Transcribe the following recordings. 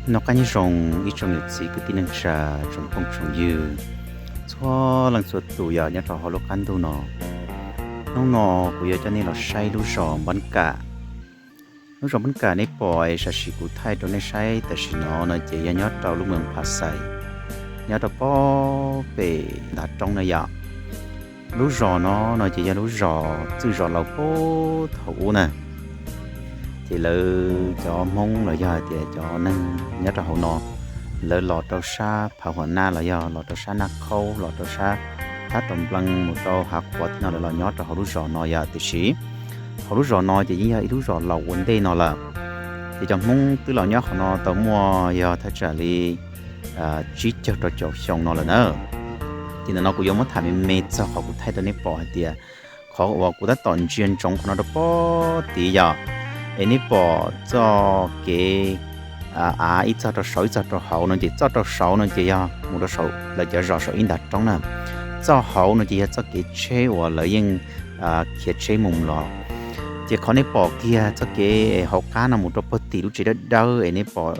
Noj qab nyob zoo ib tsoom niam txiv kwv tij neej tsa, tsoom phooj tsoom ywg, txhua leej txhua tus yog nyob rau hauv lub qab ntuj no. Hnub no kuv yuav coj nej los saib lub zos Npab Kam. Lub zos Npab Kam nej pom sam sim kuv thaij rau nej saib tam sim no no ces yog nyob rau lub moos Phav Xais, nyob rau pem ntav roob na yom. Lub zos no no ces yog lub zos txwj zos laus puag thaum ub na. Ces lawv cov Hmoob los yog hais tias cov neeg nyob rau hauv no, lawv los rau sab Phav Huam Naj los yog los rau sab Naj Khaub los rau sab Thab Tom Nplees mus rau Hav Qhuav tib no lawv los nyob rau hauv lub zos no yom. Tiam sis hauv lub zos no ces yeej yog ib lub zos laus ua ntej no lawm. Ces cov Hmoob twb los nyob qhov no tau muaj yog thaj tsam li tsib caug rau caum xyoo no lawm na. Ces ntawm no kuv yuav muab tham me me txog qhov kuv thaij rau nej pom hais tias qhov uas kuv tab tom ntsia ntsoov qhov no rau pem tid yom, es nej pom txoj kev av ib txoj rau saud ib txoj rau hauv no ces txoj rau saud no ces yog mus rau saum lawv cov zos saum ib ntav roob na. Txoj hauv no ces yog txoj kev tsheb uas lawv yeej khiav tsheb mus los. Ces qhov nej pom kiag txoj kev hauv qab no mus rau puag tim lub tsev dawb dawb es nej pom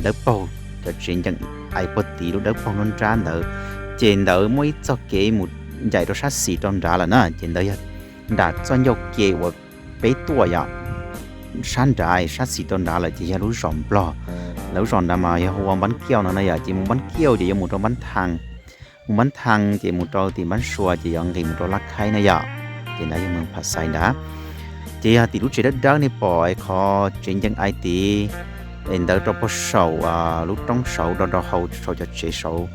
dawb paug, cov tsev ncees ais puag tim lub dawb paug nruab nrab ntawd, ces ntawd muaj ib txoj kev mus ncaim rau sab xis rau nrad lawm na, ces ntawd yog nram txoj ncauj ke uas peb tuaj yom. Sab nrad sab xis rau nrad lawm ces yog lub zos Nplog. Lawv lub zos nrad mas yog hu ua Npab Kiauj no na yom, ces mus Npab Kiauj ces yuav mus rau Npab Thaj, mus Npab Thaj ces mus rau tim Npab Sua ces yuav nqis mus rau Laj Khaib na yom. Ces nrad yog moos Phav Xais nrad. Ces yog tim lub tsev dawb dawb nej pom qhov tsev ncees ais tid, es ntawd rau puag saum lub roob saud rau rau hauv saum cov tsev saud,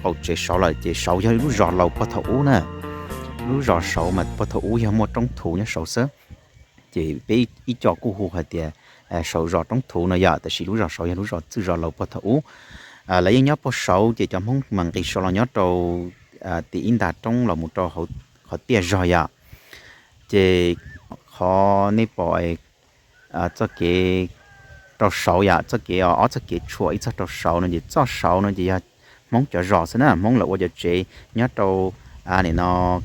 qaum tsev saud lawm ces saud yog lub zos laus puag thaum ub na. Lub zos saud mas puag thaum ub yog muaj roob thuv nyob saud xwb. Ces peb ib co kuj hu hais tias saud zos roob thuv no yom, tiam sis lub zos saud yog lub zos txwj zos laus puag thaum ub. Lawv yeej nyob puag saud ces cov Hmoob mas nqis saud los nyob rau tim ib ntav roob los mus rau hauv qhov tiaj zog yom. Ces qhov nej pom txoj kev rau saud yom, txoj kev ob txoj kev tshuam ib txoj rau saud no ces txoj saud no ces yog Hmoob cov zos xwb na, Hmoob lawv ua cov tsev nyob rau nim no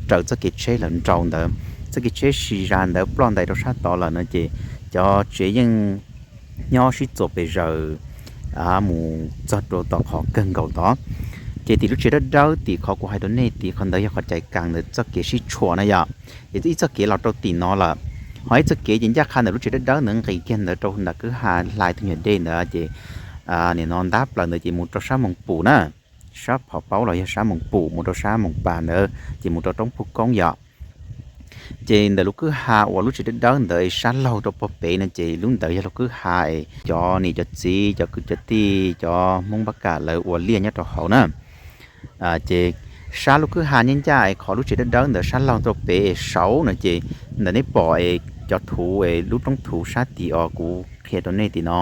raws txoj kev tsheb lawv nrau ntawd, txoj kev tsheb si zas ntawd ploj ntais rau sab tod lawm no ces cov tsev yeej nyob sib txuas pes zaws mus txog rau tom qhov kawg nkaus tod. Ces tim lub tsev dawb dawb tim qhov kuv hais rau nej tid qhov ntawd yog qhov cais kas ntawd txoj kev sib tshuam na yom. Ces ib txoj kev los rau tim no lawm, ho ib txoj kev ces ncaj qha ntawm lub tsev dawb dawb ntawd nqis kiag ntawd rau nram kwj ha hlais tus nyuag dej ntawd ces nim no ntab plaws ntawd ces mus rau sab Moos Pum na, sab Phov Paub los yog sab Moos Pum mus rau sab Moos Pas ntawd ces mus rau roob Phuj Koob yom. Ces ntawm lub kwj ha uas lub tsev dawb dawb ntawd sab laug rau puag pem no ces lub ntawd yog lub kwj ha es cov niam cov txiv cov kwv cov tij cov Hmoob Npab Kam lawv ua liaj nyob rau hauv na. Ces sab lub kwj ha nyob ncaj es qhov lub tsev dawb dawb ntawd sab laug rau pem es saud no ces ntawm nej pom es cov thuv es lub roob thuv sab tid os kuv qhia rau nej tim no,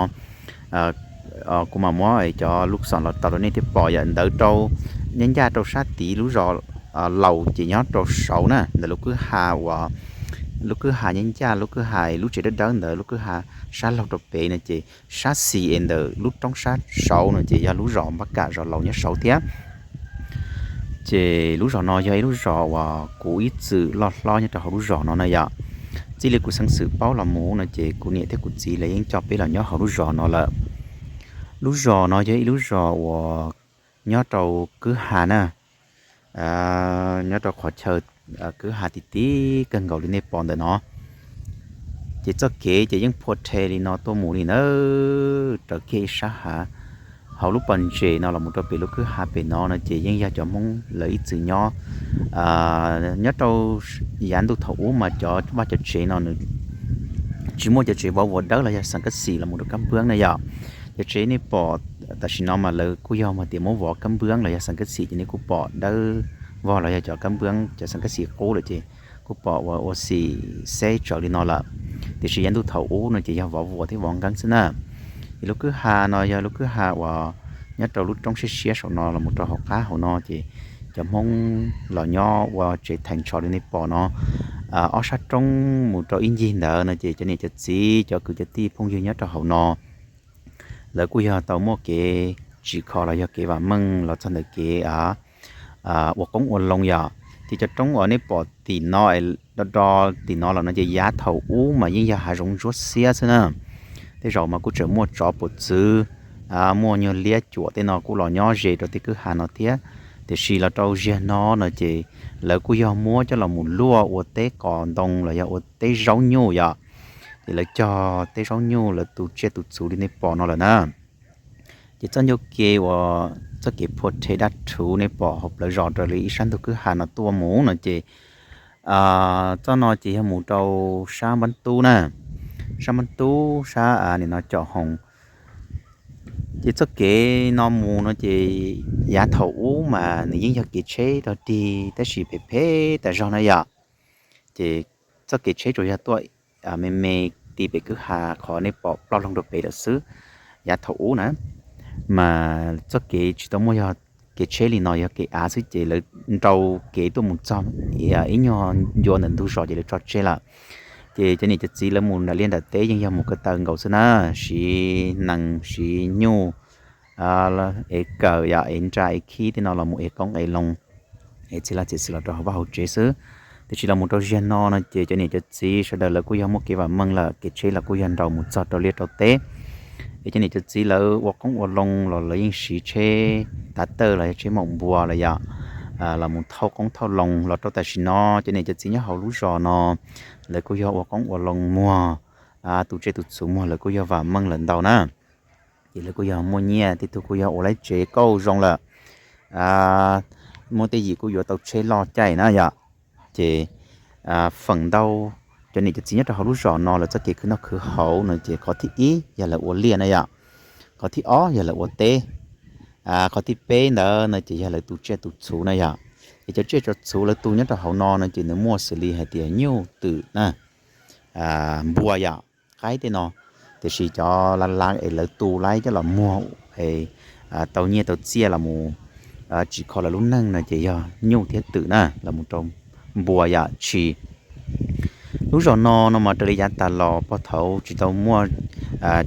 kuv mam muab cov lub xam los tau rau nej thiaj pom yom. Ntawd rau nyob ncaj rau sab tid lub zos laus ces nyob rau saud na, ntawm lub kwj ha uas lub kwj ha nyob ncaj lub kwj ha lub tsev dawb dawb ntawd lub kwj ha sab laug rau pem no ces sab xis es ntawm lub roob sab saud no ces yog lub zos Npab Kam zos laus nyob saud thiab. Ces lub zos no yog ib lub zos uas kuv ib txwm loj hlob nyob rau hauv lub zos no na yom. Txij li kuv xeeb xwm paub los mus no ces kuv niam thiab kuv txiv lawv yeej coj peb los nyob hauv lub zos no lawm. Lub zos no yog ib lub zos uas nyob rau kwj ha na, nyob rau qhov chaw kwj ha ti ti kawg nkaus li nej pom ntawm no. Ces txoj kev ces yeej phua rhe li no tuaj mus li na, raws kiag ib sab hav. Hauv lub pos ntses no los mus rau pem lub kwj ha pem no no ces yeej yog cov Hmoob lawv ib txwm nyob. Nyob rau yav ntuj thaum ub mas cov vaj cov tsev no nws tsis muaj cov tsev vov vuas dawb los yog xeem kab xim los mus rau kab npwb na yom. Cov tsev nej pom tam sim no mas lawv kuj yog hais tias muab vov kab npwb los yog xeem kab xim ces nej kuj pom dawb vog los yog cov kab npwb cov xeem kab xim qub lawm ces kuj pom ua ua xim xeb tsawv li no lawm. Tiam sis yav ntuj thaum ub no ces yog vov vuas thiab vov nkeeb xwb na. Ces lub kwj ha no yog lub kwj ha uas nyob rau lub roob siab siab saum no los mus rau hauv qab hauv no ces cov Hmoob los nyob ua tsev theem ntsho li nej pom no. Ob sab roob mus rau ib ncig ntawd no ces cov niam cov txiv cov kwv cov tij phooj ywg nyob rau hauv no lawv kuj yog tau muaj kev tsim kho los yog kev vam meej los txog ntawm kev ua qoob ua loo yom. Ces cov roob uas nej pom tim no, do do tim no los no ces yav thaum ub mas yeej yog hav zoov ntsuab xiab xwb na. Tej zaum mas kuj tseem muaj tsov puam txwv, muaj nyuag liab cuam tej no kuj los nyob ze rau tej kwj ha no thiab. Tiam sis los rau ziag no no ces lawv kuj yog muab coj los mus luaj ua teb qos ntoo los yog ua teb zaub nyuj yom. Ces lawv cog teb zaub nyuj lawv tu tsiaj tu txhuv li nej pom no lawm na. Ces txoj ncauj ke uas txoj kev phua rhe dab rhuv nej pom hauv plawv zos raws li ib sab ntug kwj ha no tuaj mus no ces txoj no ces yog mus rau sab Npab Tub na, sab Npab Tub sab nim no Cam Hoom. Ces txoj kev no mus no ces yav thaum ub mas nws yeej yog kev tsheb rog dig tab sis phem phem tas zog na yom. Ces txoj kev tsheb tsuas yog tuaj me me ti pem kwj ha qhov nej pom ploj loo rau pem lawm xwb. Yav thaum ub na mas txoj kev tsis tau muaj yog kev tsheb li no, yog kev av xwb ces lawv nrau kev tuaj mus txog ib nyuag ncua ntawm ntug zos ces lawv tso tseg lawm. Ces cov niam cov txiv lawv mus nram liaj nram teb yeej yog mus ko taw nkaus xwb na, siv nees siv nyuj, ev kawm yom, ev nra ev khib tej no los mus ev qoob ev loo, ev txiv laj txiv xwm los rau hauv vaj hauv tsev xwb. Tiam sis los mus rau ziag no no ces cov niam cov txiv sawv daws lawv kuj yog muaj kev vam meej lawm, kev tsheb los kuj yog nrau mus txog rau liaj rau teb. Es cov niam cov txiv lawv ua qoob ua loo los lawv yeej siv tsheb tav tawj los yog tsheb maum npua los yom, los mus thauj qoob thauj loo. Los rau tam sim no cov niam cov txiv nyob hauv lub zos no lawv kuj yog ua qoob ua loo muag, tu tsiaj tu txhuv muag lawv kuj yog vam meej lawm ntau na. Ces lawv kuj yog muaj nyiaj, tej tug kuj yog ua lawv tsev kauj zoo lawm, muaj tej yim kuj yuav tau tsheb loj caij na yom. Ces feem ntau cov niam cov txiv nyob rau hauv lub zos no lawv txoj kev khwv noj khwv haus no ces qhov thib ib yog lawv ua liaj na yom, qhov thib ob yog lawv ua teb, qhov thib peb ntawd no ces yog lawv tu tsiaj tu txhuv na yom. Ces cov tsiaj cov txhuv lawv tu nyob rau hauv no no ces nws muaj xws li hais tias nyuj twm na, npua yom, qaib tej no. Tiam sis cov lav lav es lawv tu laib coj los muag es tau nyiaj tau txiaj los mus tsim kho lawv lub neej no ces yog nyuj thiab twm na, los mus rau npua yom. Tsis lub zos no no mas raws li yav tas los pog thaud tsis tau muaj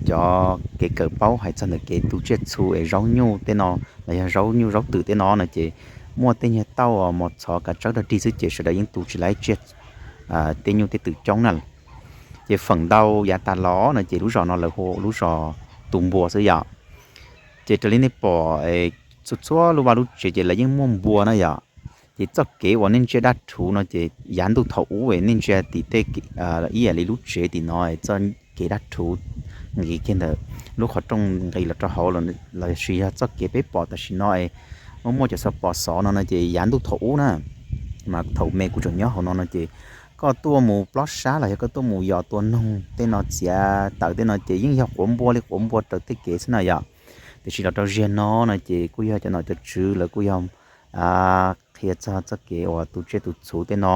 cov kev kawm paub hais txog ntawm kev tu tsiaj txhu es zaub nyuj tej no los yog zaub nyuj zaub twm tej no no ces muaj tej nyuag tauj mos txhov kav tsawb rog dig xwb ces sawv daws yeej tu tsis laib tsiaj, tej nyuj tej twm coob na. Ces feem ntau yav tas los no ces lub zos no lawv hu lub zos tu npua xwb yom. Ces raws li nej pom txhua txhua lub vaj lub tsev ces lawv yeej muaj npua na yom. Ces txoj kev uas nej ntsia dab rhuv no ces yav ntuj thaum ub nej ntsia tim tej ib yam li lub tsev tim no txoj kev dab rhuv nqis kiag ntawm lub qhov rooj nqis los rau hauv los sis yog txoj kev peb pom tam sim no es muaj muaj cov xov pos xov no no ces yav ntuj thaum ub na, mas thaum me kuv tseem nyob hauv no no ces koj tuaj mus plob sab los yog koj tuaj mus yos tua noog tej no txiav taws tej no ces yeej yog quav npua li quav npua raws tej kev xwb na yom. Tiam sis los rau ziag no no ces kuj yog cov nom cov tswv lawv kuj yog qhia txog txoj kev uas tu tsiaj tu txhuv tej no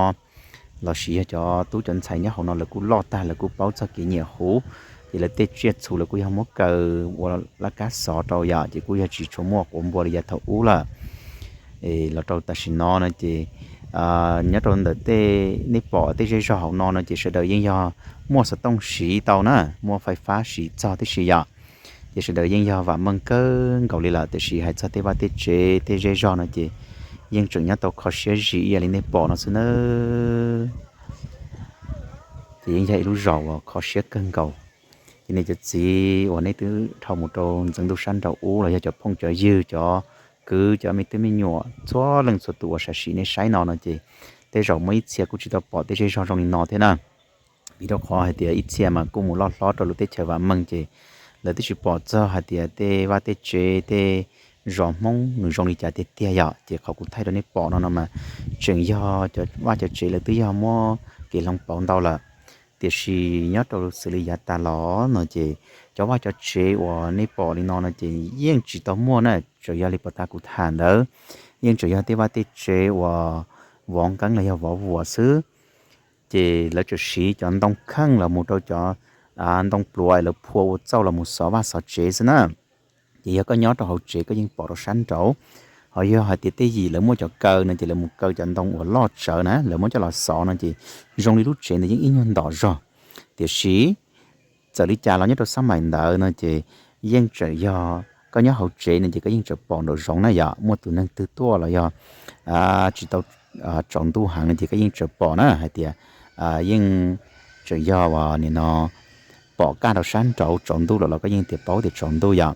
los sis yog cov tub cov ntxhais nyob hauv no lawv kuj loj tag lawv kuj paub txog kev nyiam huv. Ces lawv tej tsiaj txhu lawv kuj yog muab kaw ua laj kab xov rau yom, ces kuj yog tsis tshua muaj quav npua li yav thaum ub lawm. Los rau tam sim no no ces nyob rau ntawm tej nej pom tej zej zog hauv no no ces sawv daws yeej yog muaj xov tooj siv tau na, muaj fais fab siv txog tib si yom. Ces sawv daws yeej yog vam meej kawg nkaus li lawm, tiam sis hais txog tej vaj tej tsev tej zej zog no ces yeej tseem nyob tau kho siab zim ib yam li nej pom no xwb nawb. Ces yeej yog ib lub zos uas kho siab kawg nkaus. Ces nej cov txiv uas nej twb dhau mus rau ntxeev ntuj sab nraud ub los yog cov phooj cov ywg cov kwv cov me tub me nyuam txhua leej txhua tus uas sam sim nej saib no no ces tej zaum muaj ib txhia kuj tsis tau pom tej zej zog zoo li no thiab na. Vim rau qhov hais tias ib txhia mas kuj mus loj hlob rau lub teb chaws vam meej ces lawv twb tsis pom txog hais tias tej vaj tej tsev tej zos Hmoob nws zoo li cas tiag tiag yom. Ces qhov kuv thaij rau nej pom no no mas tseem yog cov vaj cov tsev lawv twb yog muab kev hloov pauv ntau lawm. Tiam sis nyob rau xws li yav tas los no ces cov vaj cov tsev uas nej pom li no no ces yeej tsis tau muaj na, tsuas yog li pos tas kuv tham ntawd, yeej tsuas yog tej vaj tej tsev uas vov nqeeb los yog vov vuas xwb. Ces lawv tsuas siv cov ntoo kheej los mus rau cov ntoo pluav lawv phua ua txauj los mus xov vaj xov tsev xwb na. Ces yog koj nyob rau hauv tsev koj yeej pom rau sab nraud. Ho yog hais tias tej yim lawv muaj cov kaw no ces lawv mus kaw cov ntoo uas loj tsawv na lawv muab coj los xov no ces zoo li lub tsev ntawd yeej ib nyuag ntom zog. Tiam sis txawm li cas los nyob rau xab maim ntawd no ces yeej tseem yog koj nyob hauv tsev no ces koj yeej tseem pom nraum zoov na yom, muaj tus neeg twg tuaj los yog tsis tau tsaus ntuj heev no ces koj yeej tseem pom na hais tias yeej tseem yog uas nim no pom kaj rau sab nraud tsaus ntuj lawm los koj yeej tias paub tias tsaus ntuj yom.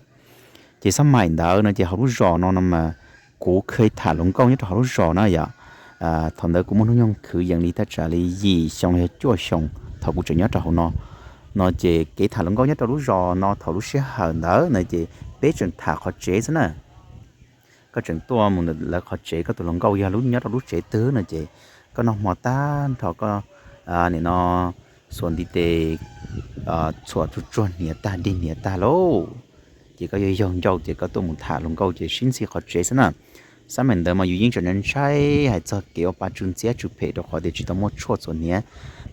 Ces xab maim ntawd no ces hauv lub zos no no mas kuv kheev tham hluas nkauj nyob rau hauv lub zos na yom. Thaum ntawd kuv muaj hnub nyoog kwv yees li thaj tsam li yim xyoo los yog cuaj xyoo thaum kuv tseem nyob rau hauv no. No ces kev tham hluas nkauj nyob rau lub zos no thaum lub sij hawm ntawd no ces peb tseem tham qhov tsev xwb na. Koj tseem tuaj mus lawv qhov tsev, koj tus hluas nkauj yog lub nyob rau lub tsev twg no ces koj noj hmo tag nrho koj nim no xuas ntiv tes txhuam tsuag tsuag hniav tag dig hniav tag lauj, ces koj yog yaug ncauj ces koj tuaj mus tham hluas nkauj ces sib ntxhi qhov tsev xwb na. Xab maim ntawd mas yus yeej tseem ntshai hais txog kev ua pa tsw ntxhiab tsw phem rau qhov tias tsis tau muaj tshuaj txhuam hniav.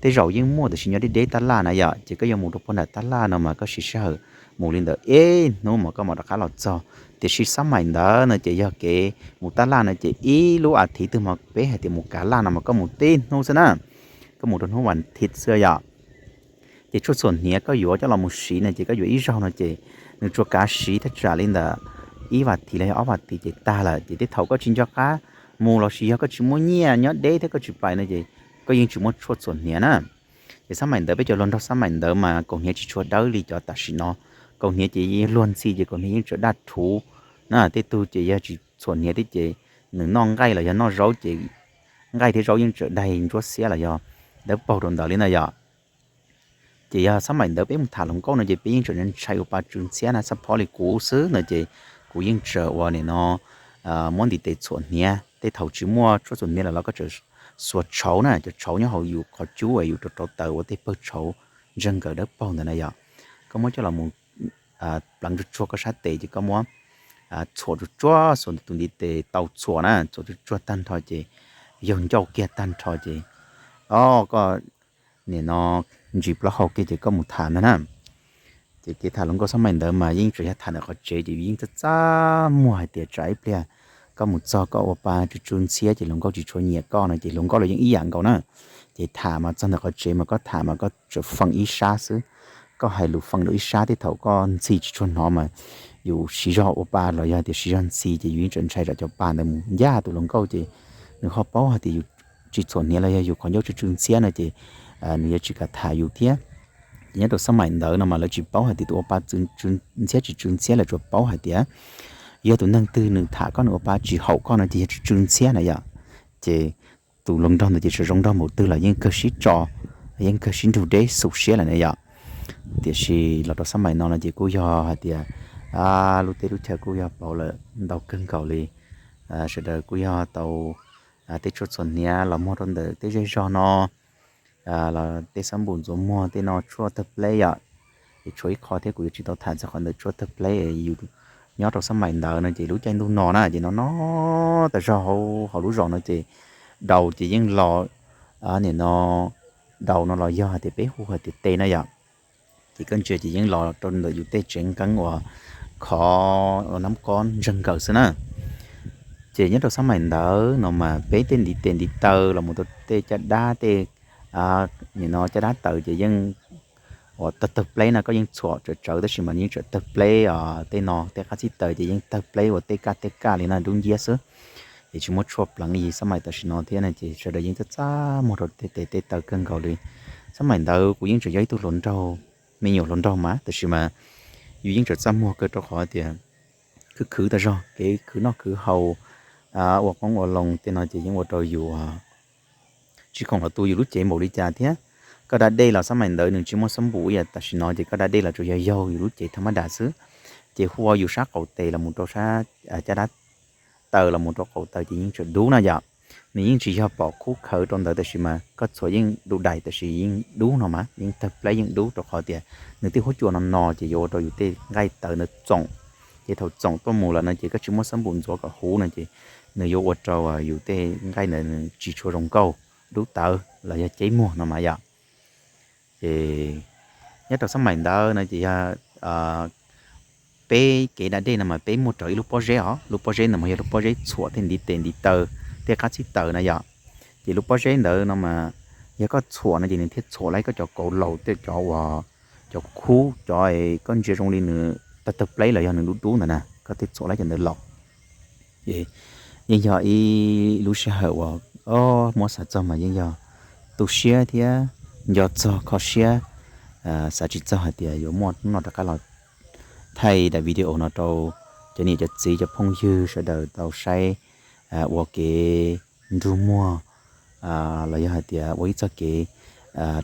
Tej zaum yeej muaj tiam sis nyob deb deb tab laj na yom, ces koj yuav mus rau puag nram tab laj no mas koj siv sij hawm mus li ntawm ib hnub mas koj mam rov qab los txog. Tiam sis xab maim ntawd no ces yog kev mus tab laj no ces ib lub as thiv twg mas peb hais tias mus kav laj no mas koj mus tib hnub xwb na, koj mus rau hnub vas thiv xwb yom. Ces tshuaj txhuam hniav koj yuav coj los mus siv no ces koj yuav ib zaug no ces nws tsuas kav siv thaj tsam li ntawm ib vas thiv los yog ob vas thiv ces tag lawm. Ces tej thaum koj tsis nco qab mus los sis yog koj tsis muaj nyiaj nyob deb thiab koj tsis pais no ces koj yeej tsis muaj tshuaj txhuam hniav na. Ces xab maim ntawd peb cov hluas nraug xab maim ntawd mas kaus hniav tsis tshua dawb li cov tam sim no. Kaus hniav ces luag ntxhi ces kaus hniav yeej tseem daj rhuv na. Tej tug ces yog tsis txhuam hniav thiab ces nws noj nqaij los yog noj zaub ces nqaij thiab zaub yeej tseem daig ntsuab xiab los yog dawb paug rau ntawd li na yom. Ces yog xab maim ntawd peb mus tham hluas nkauj no ces peb yeej tseem ntshai ua pa tsw ntxhiab na. Xab phob li kuv xwb no ces kuv yeej tseem ua nim no muab ntiv tes txhuam hniav. Tej thaum tsis muaj tshuaj txhuam hniav lawm los koj tseem xuas tshauv na, cov tshauv nyob hauv yus qhov cub es yus rau rau taws ua tej pawg tshauv ntseg nkaws dawb paug ntawd na yom. Koj muab coj los mus pleev tsuag tsuag koj sab tes ces koj muab txhuam tsuag tsuag xuas tus ntiv tes tau txhuam na, txhuam tsuag tsuag tag nrho ces yaug ncauj kiag tag nrho ces o koj nim no ntsis plaub hau kiag ces koj mus tham ntag na. Ces kev tham hluas nkauj xab maim ntawd mas yeej tseem yog tham ntawm qhov tsev ces yeej txaj txaj muag hais tias tsam ib pliag koj mus txog koj ua pa tsw tsw ntxhiab ces hluas nkauj tsis tshua nyiam koj no ces hluas nkauj los yeej ib yam nkaus na. Ces tham mas txog ntawm qhov tsev mas koj tham mas koj tseem feem ib sab xwb, koj hais lus feem rau ib sab. Tej thaum koj ntxhi tsis tshua hnov mas yus siv zog ua pa los yog tias siv zog ntxhi ces yus yeej tseem ntshai tsam cov pa ntawd mus ncaj tus hluas nkauj ces nws ho paub hais tias yus tsis txhuam hniav los yog yus qhov ncauj tsw tsw ntxhiab no ces nws yuav tsis kam tham yus thiab. Ces nyob rau xab maim ntawd no mas lawv tsis paub hais tias tus ua pa ntxhiab tsis tsw ntxhiab, lawv tsuas paub hais tias yog tus neeg twg nws tham koj nws ua pa tsis haum koj no ces yog tsw tsw ntxhiab na yom. Ces tus hluas nraug ntawd ces tseem zoo nraug npaum twg los yeej kawg sib tso, yeej kawg sib nrug deb xu siab lawm na yom. Tiam sis los rau xab maim no no ces kuj yog hais tias lub teb lub chaw kuj yog pauv lawm ntau kawg nkaus li. Sawv daws kuj yog tau tej tshuaj txhuam hniav los muag rau ntawm tej zej zog no los tej xab npum ntxuav muag tej no tshuaj tawg pleb yom. Ces tshuav ib qho thiab kuv yuav tsis tau tham txog qhov ntawm tshuaj tawg pleb yus nyob rau xab maim ntawd no ces lub caij ntuj no na ces no no tas zog hauv lub zos no ces daus ces yeej los nim no daus no los yog hais tias peb hu hais tias tes na yom. Ces koj ntsia ces yeej los rau ntawm yus tej tsev nqeeb uas khov ua nab kob ntseg nkaws xwb na. Ces nyob rau xab maim ntawd no mas peb tej ntiv tes ntiv taw los mus rau tej caj dab tej nim no caj dab taws ces yeej uas tawg tawg pleb no koj yeej txhuam tsawv tsawv tab sis mas yeej tseem tawg pleb os. Tej no tej qab txib taws ces yeej tawg pleb ua tej kaj tej kaj li no dub nciab xwb. Ces tsis muaj tshuaj pleev li xab maim tam sim no thiab no ces sawv daws yeej txaj txaj muag rau tej tes tej taw kawg nkaus li. Xab maim ntawd kuv yeej tseem yog ib tug hluas nraug, me nyuam hluas nraug mas tab sis mas yus yeej tseem txaj muag kawg rau qhov tias khwv khwv tas zog kev khwv noj khwv haus ua qoob ua loo tej no ces yeej ua rau yus tsis khoom los tu yus lub cev npaum li cas thiab. Koj da dej los xab maim ntawd nws tsis muaj xab npum ib yam tam sim no ces koj da dej los tsuas yog yaug yus lub cev thaj mab das xwb. Ces hu ua yus sab qaum tes los mus rau sab caj dab taws los mus rau qaum taws ces yeej tseem dub na yom. Nws yeej tsis yog pom khub khawv rau ntawd tab sis mas koj txhuam yeej du dais tab sis yeej dub no mas yeej tawg pleb yeej dub rau qhov tias nws tej huab cua no no ces yuav ua rau yus tej nqaij taws ntawd txoom. Ces thaum txoom tuaj mus lawm no ces koj tsis muaj xab npum ntxuav kom huv no ces nws yuav ua rau yus tej nqaij ntawd nws tsis tshua zoo nkauj, dub tawv los yog ceb muag no mas yom. Ces nyob rau xab maim ntawd no ces yog peb kev da dej no mas peb muaj raws ib lub pob zeb os, lub pob zeb ntawd mas yog lub pob zeb txhuam tej ntiv tes ntiv taw tej qab txib taws na yom. Ces lub pob zeb ntawd no mas yog koj txhuam no ces nws thiaj txhuam laib koj cov kauv laus tej cov uas cov khub cov koj ntsia zoo li nws tawg tawg pleb los yog nws dub dub ntawd na koj thiaj txhuam laib cov ntawd los. Ces yeej yog ib lub sij hawm uas muab xav txog mas yeej yog tu siab thiab nco txog kho siab xav tsis txog hais tias yuav muaj hnub no rov qab los thaij daim video no rau cov niam cov txiv cov phooj ywg sawv daws tau saib ua kev nrug muag los yog hais tias ua ib txoj kev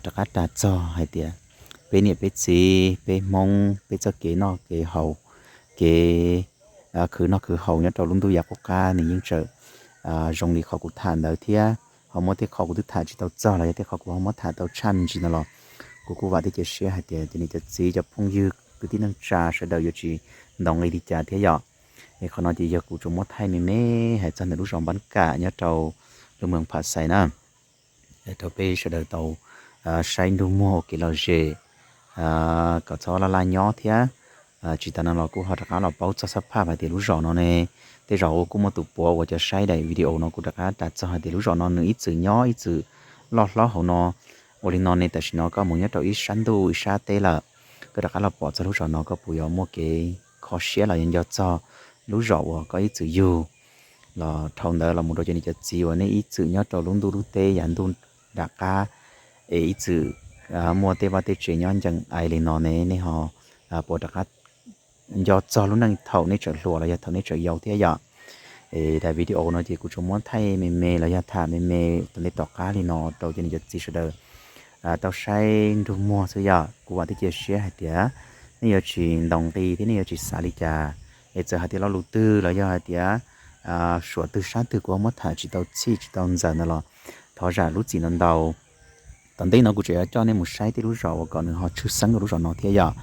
rov qab ras txog hais tias peb niam peb txiv peb Hmoob peb txoj kev noj kev haus, kev khwv noj khwv haus nyob rau lub ntuj yav qub qab nws yeej tseem zoo li qhov kuv tham ntawd thiab ho muab tej qhov kuv twb tham tsis tau txog los yog tej qhov kuv ho muab tham tau tshaj me ntsis no los kuv kuj vam thiab cia siab hais tias cov niam cov txiv cov phooj ywg kwv tij neej tsa sawv daws yuav tsis ntoo nqi li cas thiab yom. Es qhov no ces yog kuv tsuas muab thaij me me hais txog ntawm lub zos Npab Kam nyob rau lub moos Pham Xais na, rau peb sawv daws tau saib nrug muag ua kev lom zem kom txhob laj laj nyob thiab. Tsis tas no los kuj ho rov qab los paub txog xab phaj hais tias lub zos no ne, tej zaum kuj muaj tus puav uas cov saib daim video no kuj rov qab ras txog hais tias lub zos no nws ib txwm nyob ib txwm loj hlob hauv no. Ua li no ne tam sim no koj mus nyob rau ib sab ntuj ib sab teb lawm, koj rov qab los pom txog lub zos no koj puas yuav muaj kev kho siab los yog nco txog lub zos uas koj ib txwm yug los dhau ntawd los mus rau cov niam cov txiv uas nej ib txwm nyob rau lub ntuj lub teb yav ntuj nram qab es ib txwm muaj tej vaj tej tsev nyob ncees ai li no ne, nej ho puas rov qab nco txog lub neej thaum nej tseem hluas los yog thaum nej tseem yau thiab yom. Es daim video no ces kuv tsuas muab thaij me me los yog tham me me tom ntej tom qab li no rau cov niam cov txiv sawv daws tau saib nrug muag xwb yom. Kuv vam thiab cia siab hais tias nej yuav tsis ntaus nqi thiab nej yuav tsis xav li cas. Es txawm hais tias lo lus twg los yog hais tias suav twg sab twg kuv ho muab tham tsis tau txhij tsis tau ntxaws ntawd los thov zam lub txim ntau ntau. Tom ntej no kuv tseem yuav coj nej mus saib tej lub zos uas kom nws ho tshwj xeeb rau lub zos no thiab yom.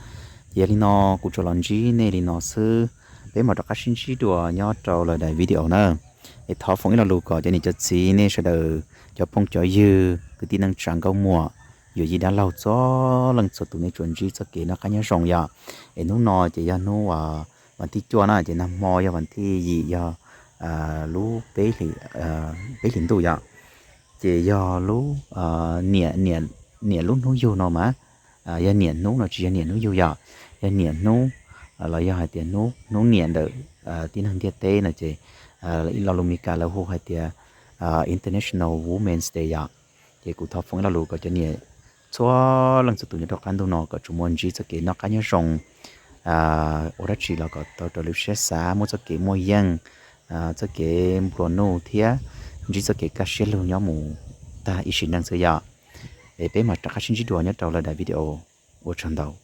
Ces yog li no kuv tsuas los ntsib nej li no xwb, peb mam rov qab sib ntsib dua nyob rau lawm daim video na. Es thov foom ib lo lus kom cov niam cov txiv nej sawv daws cov phooj cov ywg kwv tij neej tsa nkauj muam yuav yij dab laug txhua leej txhua tus nej tsuas ntsib txoj kev noj qab nyob zoo yom. Es hnub no ces yog hnub vas thib cuaj na, ces nag hmo yog vas thib yim yog lub peb hlis ntuj yom. Ces yog lub niam, niam lub hnub yug no mas, yog niam hnub no tsis yog niam hnub yug yom, yog niam hnub los yog hais tias hnub niam ntawm tib neeg ntiaj teb no ces ib lo lus Mis Kas lawv hu hais tias International Women's Day yom. Ces kuv thov foom ib lo lus kom cov niam txhua leej txhua tus nyob rau qab ntuj no kom tsuas muaj ntsib txoj kev noj qab nyob zoo, ua dab tsi los kom tau raws lub siab xav, muaj txoj kev muaj yeej, txoj kev nplua nuj thiab ntsib txoj kev kaj siab lug nyob mus tag ib sim neej xwb yom. Es peb mam rov qab sib ntsib dua nyob rau lawm daim video. Ua tsaug ntau.